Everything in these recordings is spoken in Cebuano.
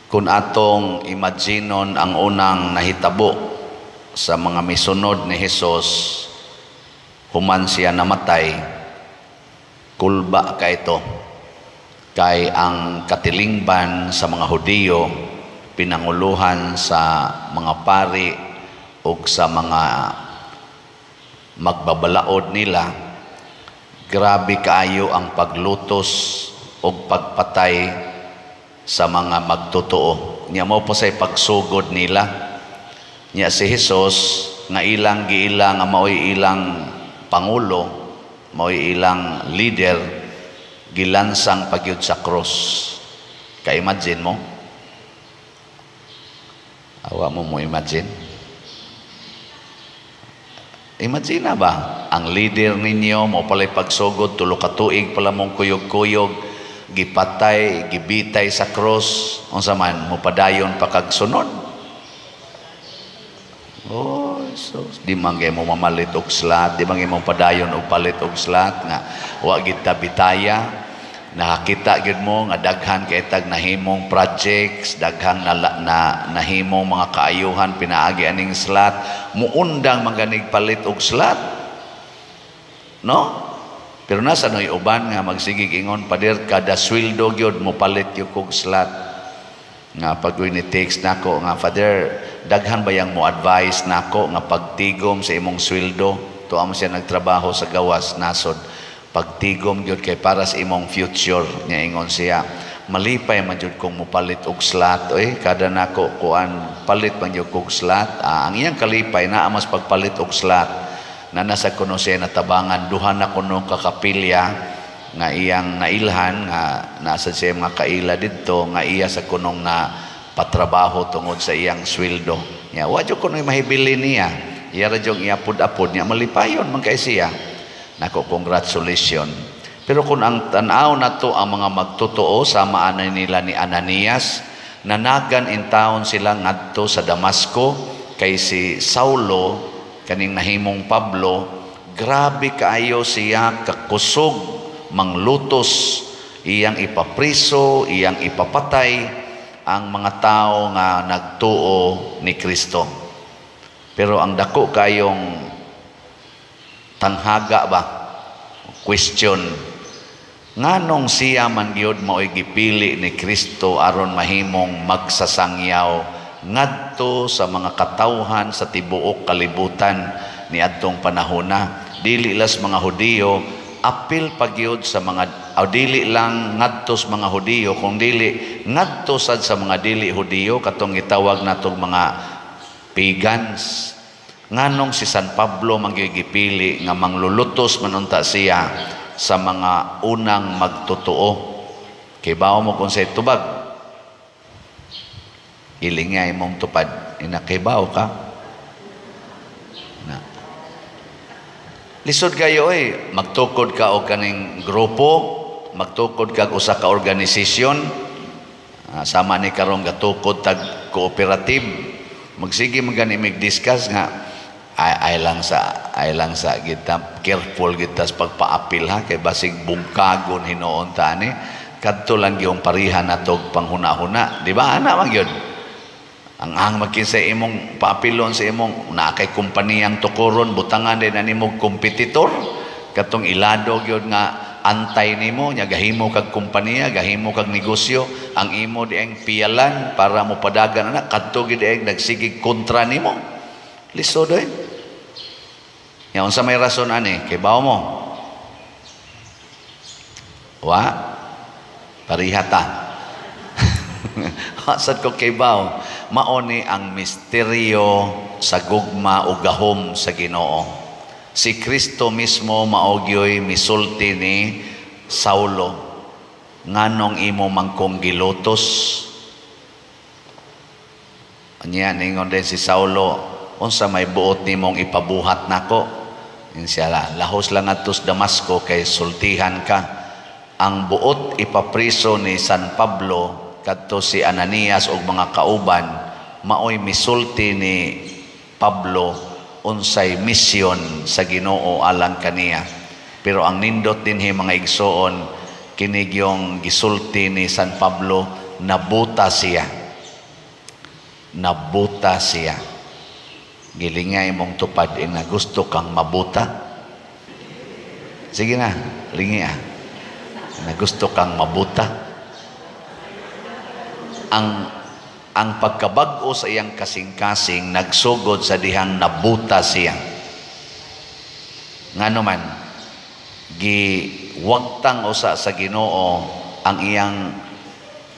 Kung atong imaginon ang unang nahitabo sa mga misunod ni Hesus human siya namatay, kulba ka ito kay ang katilingban sa mga Hudiyo, pinanguluhan sa mga pari ug sa mga magbabalaod nila, grabe kaayo ang paglutos ug pagpatay sa mga magtotoo. Nya mao pa say pagsugod nila. Nya si Hesus nga ilang giila nga maoy ilang pangulo, maoy ilang leader, gilansang pagyud sa cross. Ka-imagine mo? Awa mo mo imagine? Imagine na ba? Ang leader ninyo, mo pala'y pagsugod, tulo ka tuig pala mong kuyog-kuyog, gipatay, gibitay sa cross, unsa man, mo padayon pa kag sunod. Oh, so di man kay mo mamalit og slat, di man kay mo padayon og palit og slat nga wa gid ta bitaya. Nakakita gyud mo nga daghan kay tag nahimong projects, daghang na nahimong mga kaayuhan pinaagi aning slat, muundang manganig palit og slat. No? Pero nasa noy uban nga magsigig ingon, "Pader, kada sweldo gyud mo palit gyud kog slat." Nga pag ni text nako nga, "Father, daghan ba yang mo advice nako nga pagtigom sa imong sweldo?" Tuwa mo siya nagtrabaho sa gawas nasod. "Pagtigom gyud kay para sa imong future." Nya ingon siya, "Malipay man jud kong mopalit og slat oy, kada nako kuan palit man jud kog slat." Ang iyang kalipay naa mas pagpalit og slat na nasa kuno siya natabangan duha na kuno ka kapilya nga iyang nailhan nga nasa siya mga kaila didto nga iya sa kunong na patrabaho tungod sa iyang sweldo. Nya wa jud kuno'y mahibili niya. Iya ra jud iapod-apod niya, malipayon man kay siya. Nako, congratulations. Pero kung ang tan-aw nato ang mga magtotoo sama anay nila ni Ananias, nanagan in town sila ngadto sa Damasco kay si Saulo kaning nahimong Pablo, grabe kaayo siya kakusog manglutos, iyang ipapriso, iyang ipapatay ang mga tao nga nagtuo ni Kristo. Pero ang dako kayong tanghaga ba? Question. Nganong siya man gyud mao'y gipili ni Kristo aron mahimong magsasangyaw ngadto sa mga katawhan sa tibuok kalibutan niadtong panahona? Dili las mga Hudiyo, apil pagyud sa mga o dili lang ngadto sa mga Hudiyo kung dili ngadto sad sa mga dili Hudiyo, katong gitawag natong mga pagans. Nganong si San Pablo manggigipili nga manglulutos man unta siya sa mga unang magtotoo? Kay bawo mo kung say tubag? Ilingay mong tupad. Inakibaw ka? Na. Lisod kayo eh. Magtukod ka og kaning grupo, magtukod ka og usa ka organisasyon, sama ni karong gatukod tag cooperative. Magsige man gani mig-discuss nga ay lang sa kita, careful kita sa pagpaapil ha, kay basig bungkagon hinuon ta ani. Kadto lang yung parihan natog panghuna-huna, di ba? Ana man gyud ang makinsa imong paapilon sa imong naa kay kompaniyang tukuron, butangan din ani mo kompetitor katong ilado gyud nga antay nimo. Nya gahimo kag kompanya, gahimo kag negosyo, ang imo dieng piyalan para mo padagan ana, kadto gid dieng nagsigig kontra nimo. Lisod eh. Nya unsa may rason ani? Kay bawo mo? Wa pariha ta. Sad ko kay bawo. Mao ni ang misteryo sa gugma o gahom sa Ginoo. Si Kristo mismo mao gyoy misulti ni Saulo, "Nganong imo mangkong gilutos?" Anya ningon din si Saulo, "Unsa may buot nimong ipabuhat nako?" Insiya, "Lahos lang adto sa Damasco kay sultihan ka." Ang buot ipapriso ni San Pablo kadto si Ananias ug mga kauban, maoy misulti ni Pablo unsay misyon sa Ginoo alang kaniya. Pero ang nindot dinhi, mga igsoon, kini gyung gisulti ni San Pablo, nabuta siya. Nabuta siya. Gilingay mong tupad na gusto kang mabuta. Sige na, lingi ah. Na gusto kang mabuta. Ang pagkabag-o sa iyang kasing-kasing nagsugod sa dihang nabuta siya. Ngano man, giwagtang usa sa Ginoo ang iyang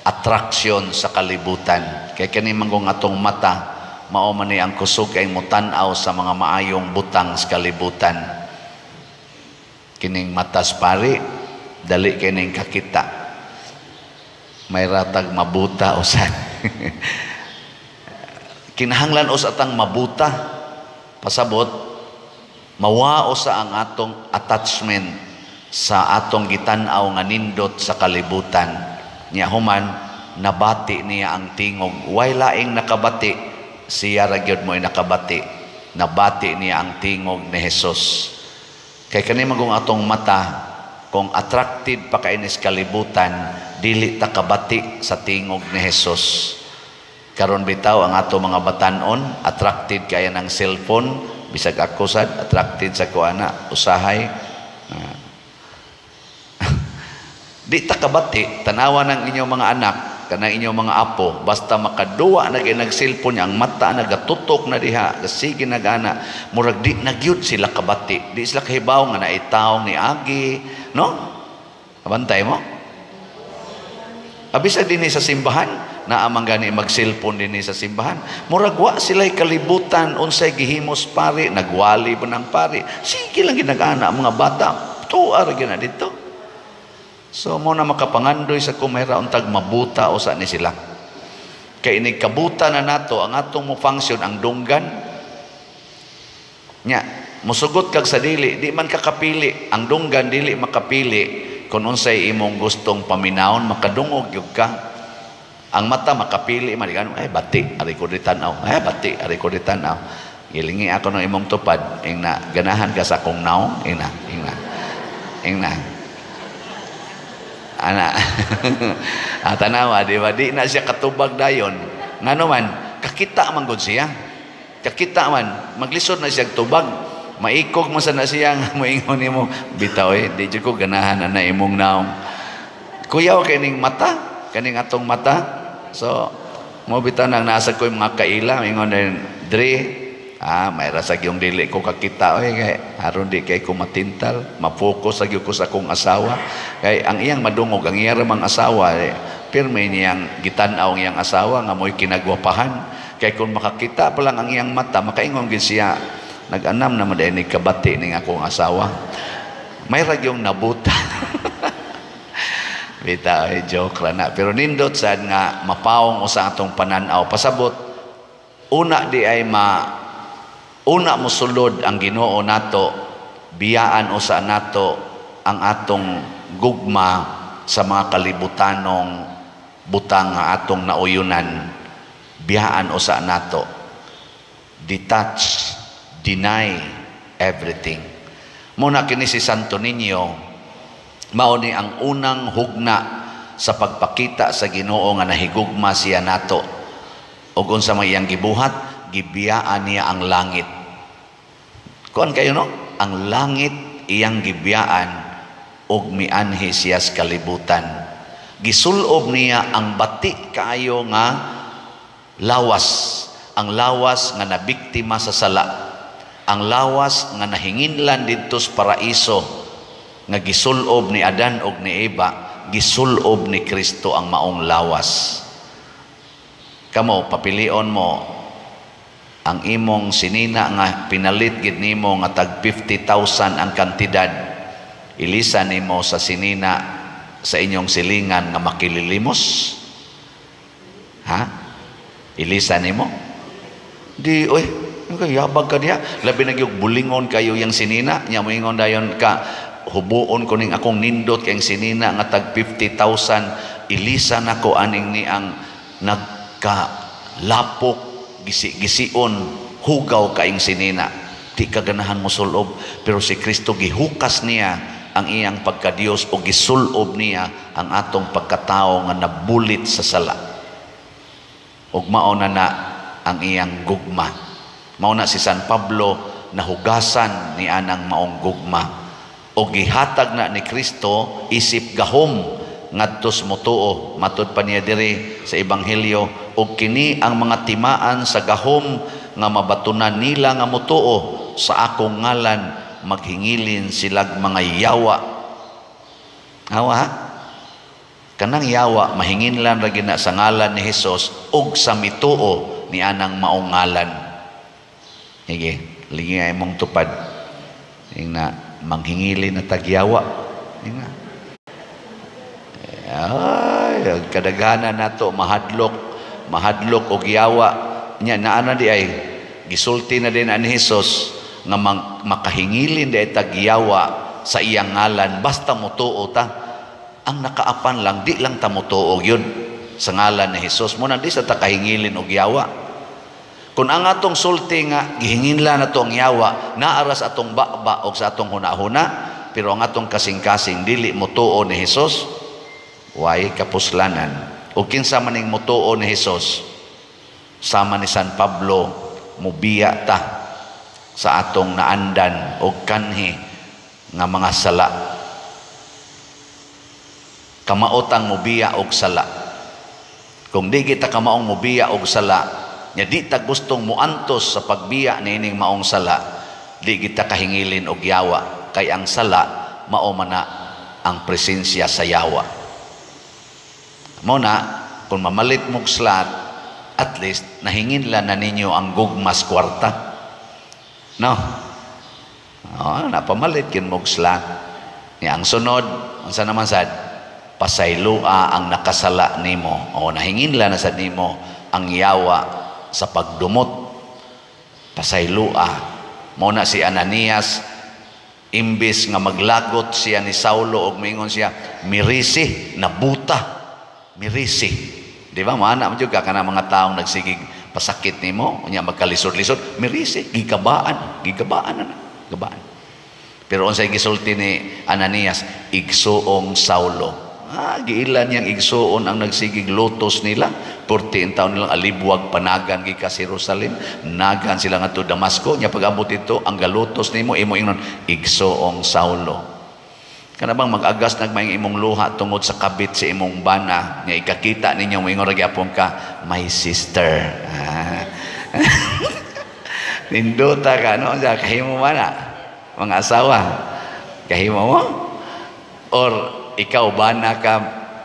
attraction sa kalibutan. Kay kani manggong atong mata, mao man ni ang kusog kay motan-aw sa mga maayong butang sa kalibutan. Kining matas pari, dali kining kakita. May ratag mabuta usan. Kinahanglan usa tang mabuta. Pasabot, mawao sa ang atong attachment sa atong gitan-aw nga nindot sa kalibutan. Nya human, nabati niya ang tingog. Way laing nakabati, siya ra gyud mo'y nakabati. Nabati niya ang tingog ni Jesus. Kay kani magong atong mata, kung attracted pa kainis kalibutan, dili ta kabati sa tingog ni Jesus. Karon bitaw ang ato mga batanon, attracted kaya ng cellphone, bisag ako sad attracted sa kuana, usahay. Di ta kabati, tanawa ng inyong mga anak, kanang inyong mga apo, basta makaduwa na kay nag-cellphone niya, ang mata nagatutok na diha, sige nagana, murag di nagyud sila kabati, di sila kahibaw nga naitawong ni agi, no? Abantay mo? Abisa dinhi sa simbahan, naamang gani mag-cellphone dinhi sa simbahan. Murag wa sila'y kalibutan unsay gihimos pari, nagwali ba ng pari. Sige lang ginagana ang mga bata, tuwa ra gyud na dito. So mo na makapangandoy sa kumera untag mabuta usa ni sila. Kay inig kabuta na nato ang atong mo function ang dunggan. Nya, musugot kag sa dili, di man ka kapili. Ang dunggan dili makapili kung unsay imong gustong paminawon, makadungog gyud ka. Ang mata makapili man, ay bati, ari ko di tan-aw. Ay bati, ari ko di tan-aw. Gilingi ako ng imong tupad, ingna ganahan ka sa akong naong, ingna, ingna. Ingna. Ana. Ah, tanawa, di ba? Di na siya katubag dayon. Ngano man, kakita man gud siya. Kakita man, maglisod na siya tubag. Maikog man sa na siya nga moingon nimo, bitaw eh, di jud ko ganahan ana imong naong. Kuyaw kay ning mata, kaning atong mata. So, mo bitaw nang nasa ko yung mga kaila, ingon din, Dre, may rasag yung dili ko kakita, oy, kay aron di kay ko matintal, ma-focus sa gyud ko sa akong asawa. Kay ang iyang madungog, ang iyang ramang asawa, eh, pirmi niyang gitan-aw ang iyang asawa nga mo'y kinagwapahan. Kay kung makakita pa lang ang iyang mata, makaingon gid siya, nag-anam naman dahil ni kabati ning akong asawa. May ragyong nabuta. Bitaw, eh, joke ra na. Pero nindot sad nga mapawong usa atong pananaw. Pasabot, una di ay una mosulod ang Ginoo nato, biyaan usa nato ang atong gugma sa mga kalibutanong butang nga atong nauyunan. Biyaan usa nato. Detach, deny everything. Muna kini si Santo Niño, mao ni ang unang hugna sa pagpakita sa Ginoo nga nahigugma siya nato. Ug unsa may iyang gibuhat, gibiyaan niya ang langit. Kuan kayo no? Ang langit iyang gibiyaan ug mianhi siya sa kalibutan. Gisulob niya ang bati kaayo nga lawas, ang lawas nga nabiktima sa sala, ang lawas nga nahinginlan didto sa paraiso nga gisulob ni Adan ug ni Eva, gisulob ni Kristo ang maong lawas. Kamo papilion mo ang imong sinina nga pinalit gid nimo nga tag 50,000 ang kantidad, ilisa nimo sa sinina sa inyong silingan nga makililimos? Ha? Ilisa nimo? Di, oy, yabag ka diha. Labi na gyud bulingon kayo yang sinina, nya moingon dayon ka, hubuon ko ning akong nindot kayong sinina nga tag 50,000, ilisa nako aning ni ang nagkalapok, gisi-gision, hugaw kaing sinina. Di ka ganahan mo sulob, pero si Kristo gihukas niya ang iyang pagkadiyos o gisulob niya ang atong pagkatao nga nabulit sa sala. Ug mao na na ang iyang gugma. Mao na si San Pablo nahugasan ni anang maong gugma o gihatag na ni Kristo isip gahom ngadto sa motuo. Matud pa niya diri sa Ebanghelyo, og kini ang mga timaan sa gahom nga mabatunan nila nga motuo: sa akong ngalan maghingilin silag mga yawa. Awa ha? Kanang yawa mahinginlan ra gina sa ngalan ni Hesus ug sa mituo ni anang maong ngalan. Sige, lingi ay mong tupad. Ingna manghingilin na tagyawa. Ingna. Ay, kadaghanan nato mahadlok, mahadlok og yawa. Nya naa na di ay gisulti na din ani Hesus nga makahingilin di ay tagyawa sa iyang ngalan basta motuo ta. Ang nakaapan lang, di lang ta motuo yun sa ngalan ni Hesus. Muna di sa ta kahingilin og yawa. Kung ang atong sulti nga gihinginlan nato ang yawa, naaras atong baba og sa atong hunahuna, pero ang atong kasing-kasing dili motuo ni Hesus, way kapuslanan. O kinsa maning motuo ni Hesus, sama ni San Pablo, mubiya ta sa atong naandan og kanhi nga mga sala. Kamaot ang mubiya og sala. Kung di kita kamaong mubiya og sala, nya di ta gustong muantos sa pagbiya niining maong sala, di kita kahingilin og yawa, kay ang sala mao man na ang presensya sa yawa. Mao na kung mamalit mog slot, at least nahinginlan na ninyo ang gugmas kwarta. No? Oh, napamalit kin mog slot. Ni ang sunod, unsa naman sad? Pasaylua ang nakasala nimo. O nahinginlan na sad nimo ang yawa sa pagdumot. Pasaylua. Mao na si Ananias, imbis nga maglagot siya ni Saulo og moingon siya, mirisi, nabuta. Mirisi. Di ba? Maana mo ka kana mga taong nagsigig pasakit nimo, unya magkalisod-lisod, mirisi, gigabaan, gigabaan na, gabaan. Pero unsay gisulti ni Ananias? Igsuong Saulo. Ah, giilan niyang igsuon ang nagsigig lotos nila. Purti in taon nilang alibwag panagan gikan sa Jerusalem, nagan sila ngadto Damasco. Nya pag-abot ito, ang galutos nimo imo ingnon, igsuong Saulo. Kana bang mag-agas nagmayng imong luha tungod sa kabit sa imong bana, nga ikakita ninyo moingon ra gyapon ka, my sister. Ah. Nindota ka, no? Sa kahimo man na mga asawa. Kahimo mo? Or ikaw bana ka,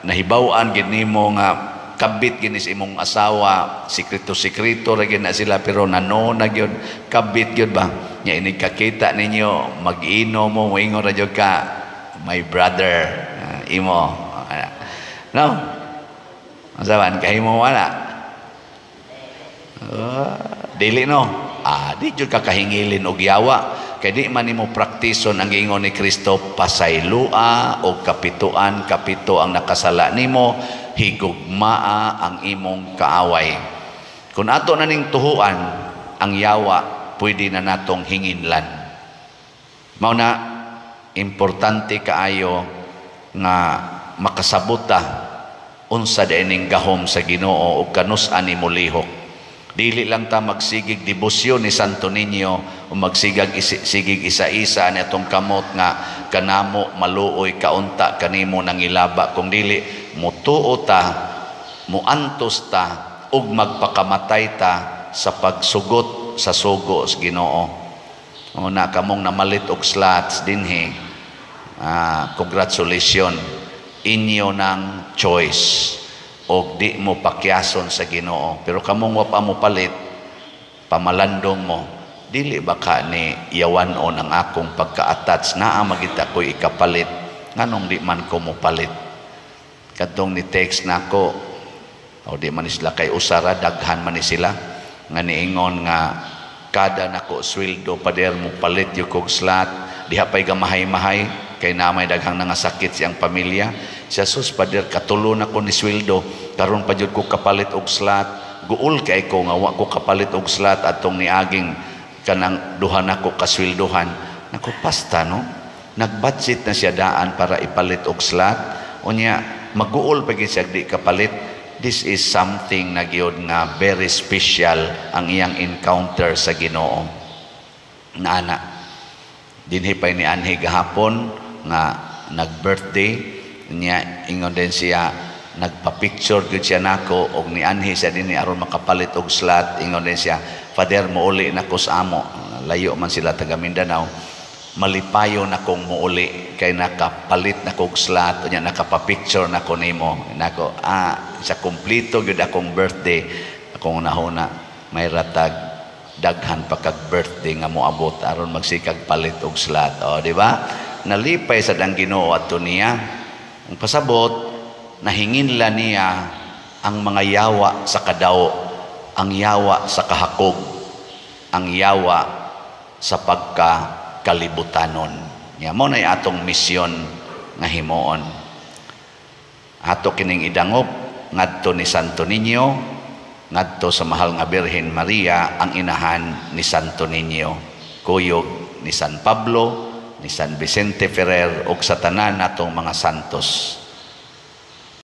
nahibaw-an gid nimo nga kabit gini sa imong asawa, sikreto-sikreto ra gid na sila pero nano na gyud kabit gyud ba. Nya inig kakita ninyo mag-ino mo, moingon ra gyud ka, my brother. Imo. No? Unsa man kahimo wala? Dili no. Ah, di jud ka kahingilin og yawa kay di man nimo praktison ang giingon ni Kristo, pasaylua og kapituan kapito ang nakasala nimo, higugmaa ang imong kaaway. Kung ato na ning tuhuan ang yawa, pwede na natong hinginlan. Mao na importante kaayo nga makasabota unsa ning gahom sa Ginoo ug kanus-an nimo lihok. Dili lang ta magsigig debosyon ni Santo Niño o magsigag sigig isa-isa ni atong kamot nga kanamo maluoy kaunta kanimo nangilaba, kung dili mutuo ta, muantos ta ug magpakamatay ta sa pagsugot sa sugo sa Ginoo. O na kamong namalit og slots dinhi, congratulations, inyo ng choice og di mo pakyason sa Ginoo. Pero kamong wa pa mo palit, pamalandong mo, dili ba ka ni yawan-on ang akong pagka-attach, naa magita ko'y ikapalit, nganong di man ko mo palit? Kadtong ni text nako, o di man sila kay usara, daghan man ni sila nga niingon nga kada nako sweldo, pader, mo palit yung kog slot, diha pa'y gamahay-mahay kay namay daghang nangasakit siyang pamilya. Siya, sus pader, katulo na ko ni sweldo, karon pa jud ko kapalit og slot, guol kay ko nga wa ko kapalit og slot atong niaging kanang duha nako kasweldohan. Nako pasta no, nagbudget na siya daan para ipalit og slot, unya maguol pa gyud siya di kapalit. This is something na gyud nga very special ang iyang encounter sa Ginoo. Naana dinhi pa ni anhi gahapon nga nag-birthday niya. Ingon din siya, nagpa-picture gyud siya nako og nianhi siya dinhi aron makapalit og slot. Ingon din siya, "Father, mouli na ko sa amo." Layo man sila, taga Mindanao. "Malipayo na kong muuli kay nakapalit na kog slot unya nakapa-picture na ko nimo." Nako, ah, sa kumpleto gyud akong birthday. Akong nahuna, may ratag daghan pa kag birthday nga moabot aron magsikag palit og slot. O, di ba? Nalipay sad ang Ginoo adto niya. Ang pasabot, nahinginla niya ang mga yawa sa kadaw, ang yawa sa kahakog, ang yawa sa pagka kalibutanon. Ya mo na atong misyon nga himuon. Ato kining idangop ngadto ni Santo Niño, ngadto sa mahal nga Birhen Maria, ang inahan ni Santo Niño, kuyog ni San Pablo, ni San Vicente Ferrer ug sa tanan natong mga santos.